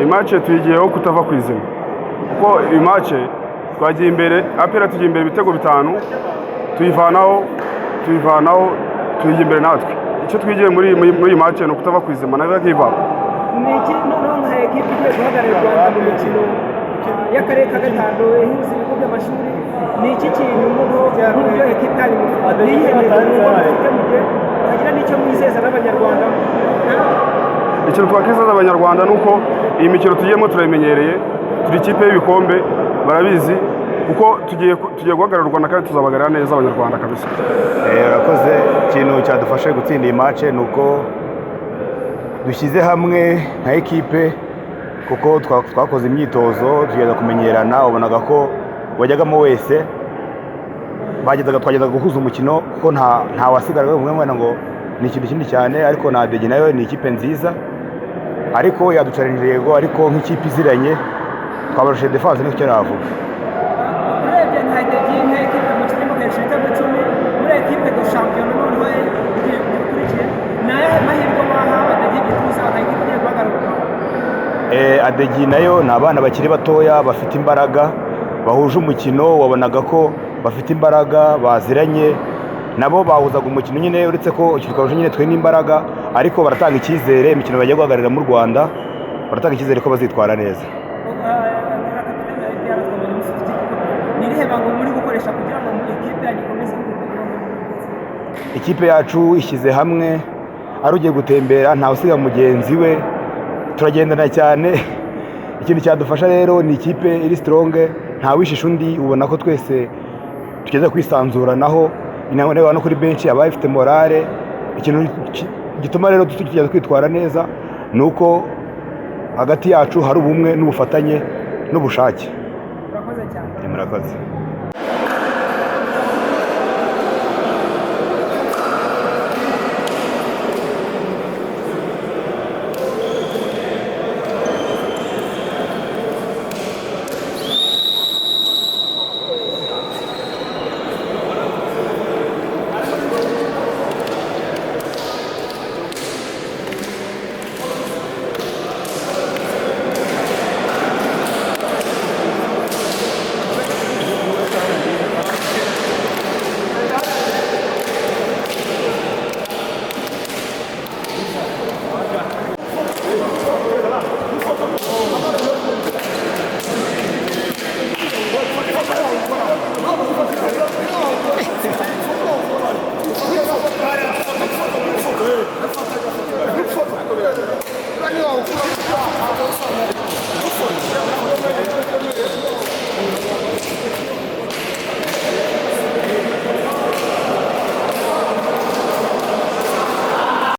Iyi match tuyigiyeho kutava ku izima, kuko iyi match twagiye imbere, APR tugiye imbere ibitego 5, tuyivanaho, tuyijya imbere natwe. Icyo twigiye muri iyi match ni ukutava ku izima, never give up. Ni iki noneho nka ekipe igiye guhagararira u Rwanda mu mikino y'akarere ka gatanu ihuza ibigo by'amashuri, ni iki kintu noneho nk'uburyo ekipe yanyu ni iyihe ntego mwumva mufite, mu gihe hagira n'icyo mwizeza n'Abanyarwanda? Ikintu twakwizeza Abanyarwanda ni uko iyi mikino tugiyemo turayimenyereye, turi ikipe y'ibikombe, barabizi, kuko tugiye guhagararira u Rwanda kandi tuzabahagararira neza Abanyarwanda kabisa. Urakoze. Ikintu cyadufashe gutsinda iyi match ni uko dushyize hamwe nka ekipe, kuko twakoze imyitozo, tugenda kumenyerana. Ubonaga ko wajyagamo wese bagezaga, twagezaga guhuza umukino, kuko nta wasigaraga umwe mwana ngo ni ikintu kinini cyane. Ariko na ADEGI nayo ni ikipe nziza, ariko yaducarinje yego, ariko nk'ikipe iziranye twabarushe défense, nicyo navuga. Urebye nka ADEGI, nka ekipe mukinnyi mukahesha ibitego 10 muri équipe de shampiyona, noneho igiye gukurikiye, ni ayahe mahirwe waha ADEGI Gituza nka ekipe igiye guhagarara u Rwanda? ADEGI nayo ni abana bakiri batoya bafite imbaraga, bahuje umukino. Wabonaga ko bafite imbaraga, baziranye, nabo bahuzaga umukino nyine, uretse ko twarusha nyine twe n'imbaraga, ariko baratanga icyizere. Imikino bagiye guhagararira mu Rwanda, baratanga icyizere ko bazitwara neza. Ni irihe banga muri gukoresha kugira ngo ikipe yanyu ikomeze? Ikipe yacu ishyize hamwe, ari ugiye gutembera ntawe usiga mugenzi we, turagendana cyane. Ikintu cyadufasha rero ni ikipe iri strong, ntawishisha undi. Ubona ko twese tugeze kwisanzuranaho, inama no kuri benshi aba ifite morale. Ikintu gituma rero tugenda twitwara neza ni uko hagati yacu hari ubumwe n'ubufatanye n'ubushake. Urakoze cyane. Murakoze.